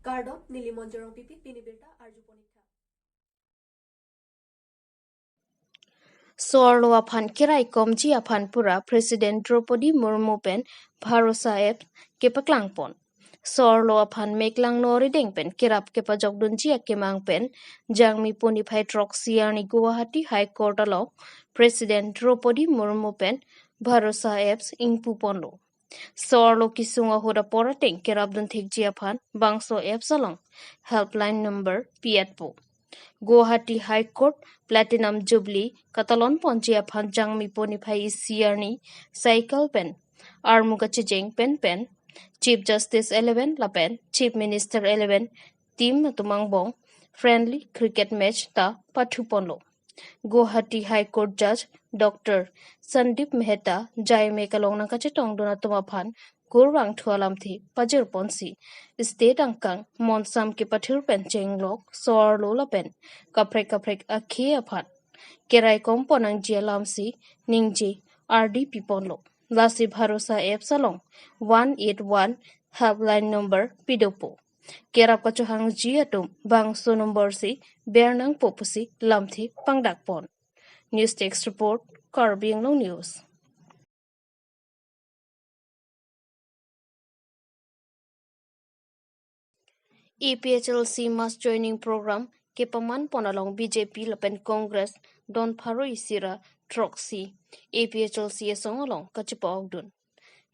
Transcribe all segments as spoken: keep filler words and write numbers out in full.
Kardom, neli Monjorong Pipi, pini birta arju ponik tha. So-arlo aphan keraikomji aphan pura President Droupadi Murmu pen Bharosa App kepaklang pon. So-arlo aphan mek langno arideng pen kerap kepajokdunji akemang pen Jangmi pu niphai throksi arni Guwahati High Court along President Droupadi Murmu pen Bharosa Apps ingpu ponlo. So-arlo kesung ahut apor ateng kerapdun thekji aphan bangso apps along helpline number pi-etpo. Guwahati High Court Platinum Jubilee katalon ponji aphan Jangmi pu niphai isi arni cycle pen armu kachijeng pen pen Chief Justice eleven lapen Chief Minister eleven team atum angbong friendly cricket match ta pathu ponlo. Guwahati High Court Judge Doctor Sandeep Mehta jaimek along nangkachetongdun atum aphan kurvangthu alamthe pajir ponsi state angkang monsam kepathir pen chenglok so-arlo lapen kaprek kaprek akhei aphan keraikom pon nangji alamsi ningje ardi pi ponlo. Lasi Bharosa Apps along one eight one helpline number pidopo. Kerap kachohangji atum bangso number si ber nangpo pusi lamthe pangdak pon. News Desk Report, Karbi Anglong News. A P H L C mass joining program kepaman pon along B J P lapen Congress don pharo isi ra throksi A P H L C asong along kachepa-okdun.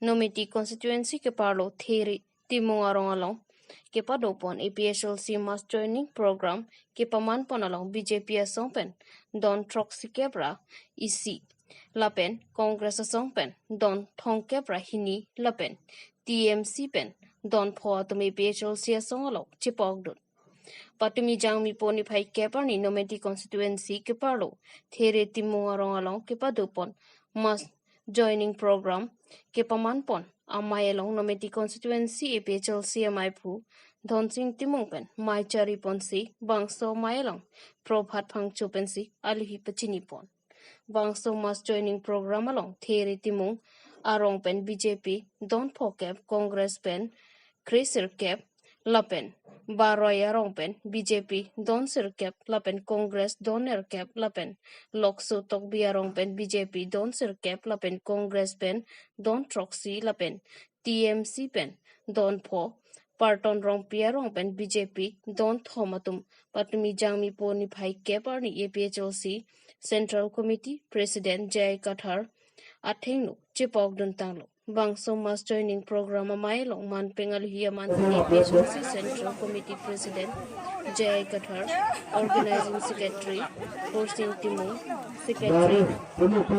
Nomati constituency keparlo There Timung arong along kepado pon A P H L C mass joining program kepaman pon along B J P asong pen don throksi kep ra isi lapen Congress asong pen don thomkep ra hini lapen T M C pen don pho atum A P H L C asong along chepa-okdun. Patumi Jangmi pu niphai kep arni Nomati constituency keparlo There Timung arong along kepado pon mass joining program kepaman pon amei along Nomati constituency A P H L C amei aphu Dhonsing Timung pen mei chari ponsi bangso amei along Prabhat Phangcho pensi aluhi pachini pon. Bangso mass joining program along There Timung arong pen B J P don pho kep, Congress pen kre sirkep lapen Baroi arong pen B J P don sirkep lapen Congress don nerkep lapen Lokso Tokbi arong pen B J P don sirkep lapen Congress pen don throksi lapen T M C pen don pho, Parton Rongpi arong pen B J P don thom atum patumi Jangmi pu niphai kep arni A P H L C Central Committee President J I Kathar athengno chepa-okdun tanglo. Bangso mass joining program amei along manpeng aluhi aman A P H L C Central Committee President J I Kathar, Organizing Secretary Horsing Timung, Secretary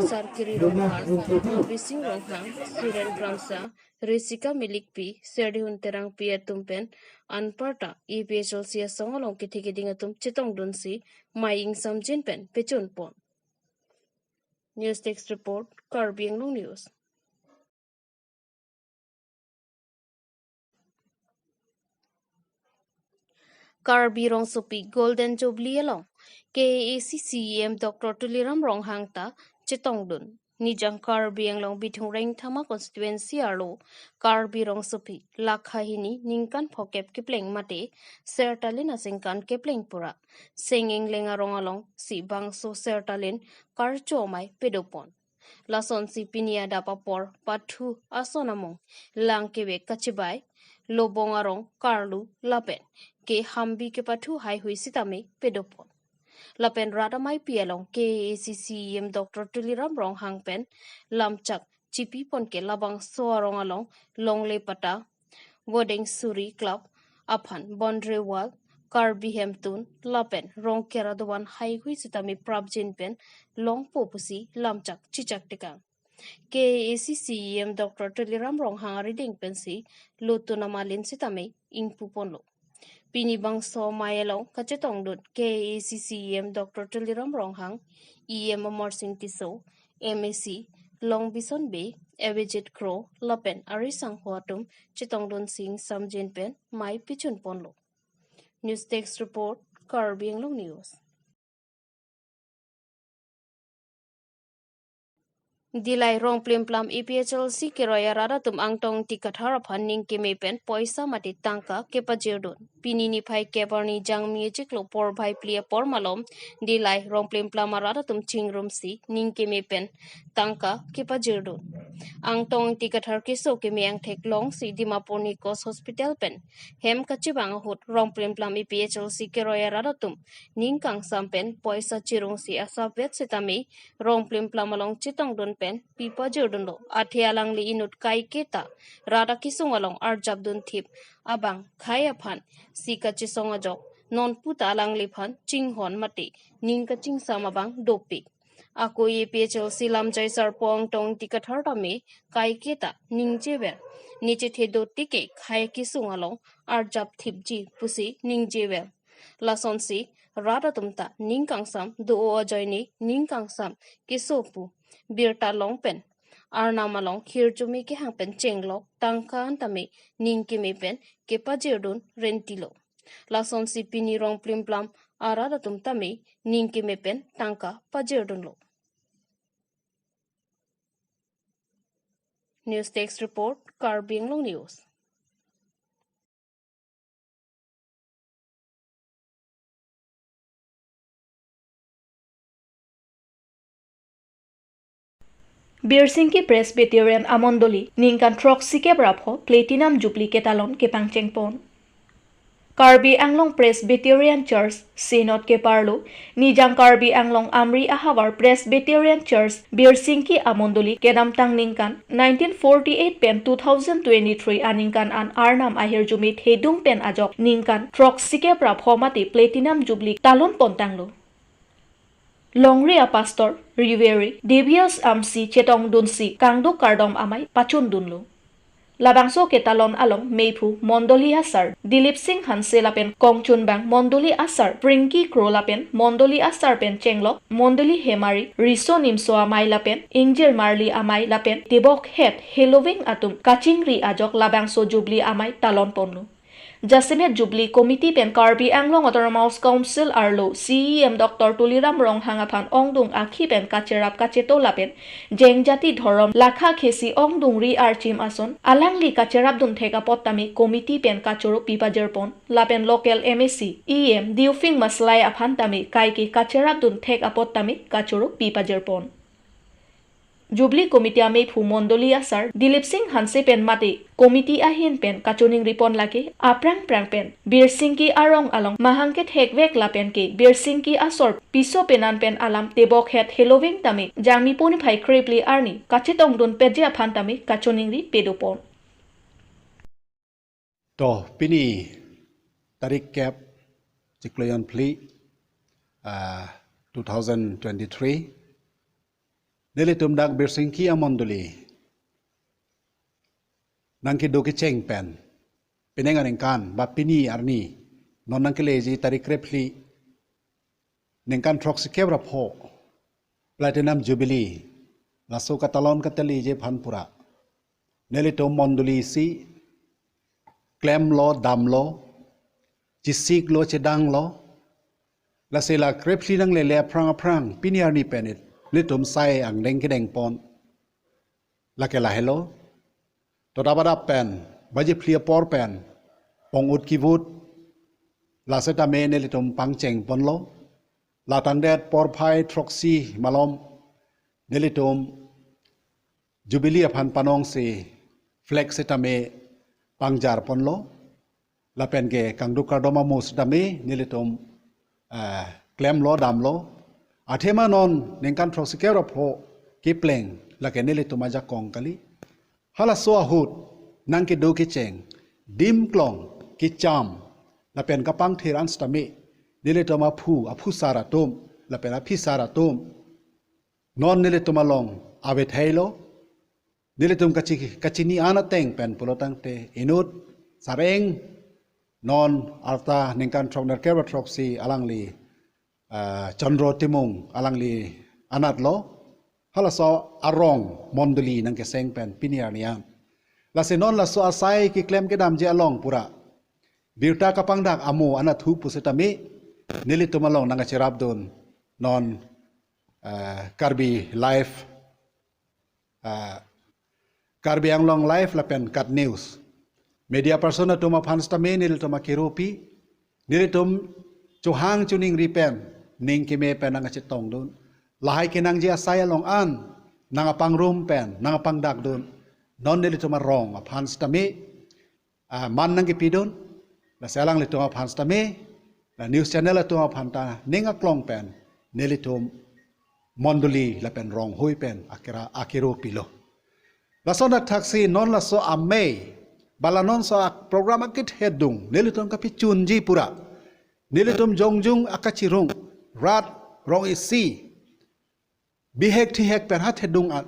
Sarkiri Ronghang, Bising Ronghang, Suren Kramsa, Risika Milikpi, Serdihun Terangpi atum pen anparta A P H L C asong along kethe keding atum chetongdunsi mei ingsamjin pen pechun pon. News Desk Report, Karbi Anglong News. Karbi Rongsopi Golden Jubilee along K A A C C E M Doctor Tuliram Ronghang ta chetongdun. Nijang Karbi Anglong Bithung Rengthama constituency arlo Karbi Rongsopi lakha hini ningkan phokep kepleng mate sertalin asengkan kepleng pura Seng-Engleng arong alongsi bangso sertalin karcho amei pado pon. Lasonsi pini adap apor pathu ason among lang kevek kachibai, lobong arong karlu lapen ke hambi kepathu haihui sitame pado pon. Lapen rat ameipi along K A A C C E M Doctor Tuliram Ronghang pen lamchak chipi pon ke labangso arong along Longlepata, Vodeng Suri Club aphan boundary wall, Karbi Hemtun lapen Rongker adovan haihui sitame prapjin pen longpo pusi lamchak chichak tekang. K A A C C E M Doctor Tuliram Ronghang arideng pensi lotun amalin sitame ingpu ponlo. Pini bangso amei along kachetongdun K A A C C E M Doctor Tuliram Ronghang, E M Amarsing Tisso, M A C Longbison Bey, Avijit Kro lapen ari sangho atum chetongdunsi ingsamjin pen mei pechun ponlo. News Desk Report, Karbi Anglong News. Dillai Rongplimplam A P H L C keroi arat atum Angtong Ingti Kathar aphan ning keme pen poisa mate tangka kepajirdun. Pini niphai kep arni jangmi achiklo porphai phli apor malom Dillai Rongplimplam arat atum chingrumsi ning keme pen tangka kepajirdun. Angtong Ingti Kathar keso keme angthek longsi Dimapur Nikos Hospital pen hem kachevang ahut Rongplimplam A P H L C keroi arat atum ning kangsam pen poisa chirungsi asapvet setame Rongplimplam along chetongdun pen pipajirdunlo. Athe alangli inut kaiketa rat akesung along arjapdun thip abang khei aphan si kachesong ajok nonputa alangliphan chinghon mate ning kachingsam abang dopik. Ako A P H L C lamjai sarpo Angtong Ingti Kathar tame kaiketa ningjever, ne chethe do tike khei kesung along arjap thipji pusi ningjever. Lasonsi rat atum ta ning kangsam do-o ajoine ning kangsam keso pu birta long pen arnam along hirjume kehang pen chenglok tangka an tame ning keme pen kepajirdun rentilo. Lasonsi pini Rongplimplam arat atum tame ning keme pen tangka pajirdunlo. News Desk Report, Karbi Anglong News. Birsingki Presbyterian Amondoli ningkan throksikep ra pho Platinum Jubilee ketalon kepangchengpon. Karbi Anglong Presbyterian Church Synod keparlo Nijang Karbi Anglong Amri ahavar Presbyterian Church Birsingki Amondoli kedamtang ningkan nineteen forty-eight pen two thousand twenty-three aningkan an arnam ahirjume thedung pen ajok ningkan throksikep ra pho mate Platinum Jubilee talonpontanglo. Longri a-pastor Reverend Debius Amsi chetongdunsi kangduk kardom amei pachundunlo. Labangso ketalon along meiphu Mondoli asar Dilip Singh Hanse lapen kongchunbang Mondoli asar Prinky Kro lapen Mondoli asar pen chenglok Mondoli hemari Riso Nimso amei lapen ingjir marli amei lapen tebokhet heloving atum kachingri ajok labangso Jubilee amei talonponlo. Jasemet Jubilee Committee pen Karbi Anglong Autonomous Council arlo C E M Doctor Tuliram Ronghang aphan ongdung akhi pen kacherap kacheto lapen Jengjati Dhorom Lakha Khesi ongdungri archim ason alangli kacherapdun thek apot tame committee pen kachoro pipajirpon lapen local M A C E M Deoping Maslai aphan tame kaike kacherapdun thek apot tame kachoro pipajirpon. Jubilee Committee ameiphu Mondoli asar Dilip Singh Hanse pen mate committee ahin pen kachoningri pon lake aphrang phrang pen Birsingki arong along mahang kethekvek lapen ke Birsingki asor piso penan pen alam tebokhet heloving tame jangmi puni phai krepli arni kachetongdun peje aphan tame kachoningri pedopon. To, pini tarik kep chiklo jon phli, ah, two thousand twenty-three. Nelitum dak Birsingki Amondoli nangkedo kecheng pen penang aningkan ba pini arni non nangkeleji tarik krephli ningkan throksikep ra pho Platinum Jubilee laso katalon kateleji aphan pura nelitum mondoli si klemlo, damlo, chisiklo, chedanglo. Lasi la krephli nanglele aphrang aphrang pini arni pen nelitum sai angdeng kedengpon. Lake lahelo. Toda bada pen, baji phli apor pen, pong-ut kivut, la setame nelitum pangchengponlo. La tangdet porphai throksi malom, nelitum Jubilee aphan panongsi flag setame pangjarponlo. Lapen ke kangduk kardom amo setame nelitum, eh, klemlo, damlo. Athema non ningkan throksikep ra pho kepleng lake nelitum ajakong kali. Halaso ahut nangkedo kecheng, dim klong, kecham, lapen kapangthir an setame nelitum aphu, aphusar atum, lapen aphisar atum non nelitum along avethailo. Nelitum kachi-, kachini an ateng pen pulotangte inut sareng non arta ningkan throknerkep ra throksi alangli, ah, Chandro Timung alangli anatlo. Halaso arong mondoli nangkeseng pen pini arni an. Lasi non laso asai keklem kedamji along pura birta kapangdak amo anathu pusetame nelitum along nangkacherapdun non, eh, Karbi Live Karbi Anglong Live lapen KAT News media person atum aphan sitame nelitum akirupi, nelitum chohang choningri pen, ning keme pen nangkachetongdun, lahai kenangji asai along an nangkapangrum pen nangkapangdakdun, non nelitum arong aphan sitame ah, man nangkepidun, lasi alanglitum aphan sitame, la news channel atum aphan ta ning aklong pen nelitum mondoli lapen rong hui pen akira akirupi lo. Lason athaksi non laso amei, ba la non laso a-program akethedung nelitum kapachunji pura, nelitum jongjung akachirung, rat rong isi, bihek thihek pen ha thedung an,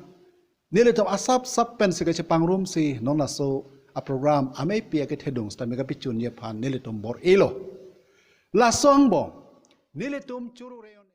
nelitum asap sap pensi kachepangrumsi non laso a-program ameipi akethedung sitame kapachunji aphan nelitum bor-ilo. Laso angbong nelitum churu reon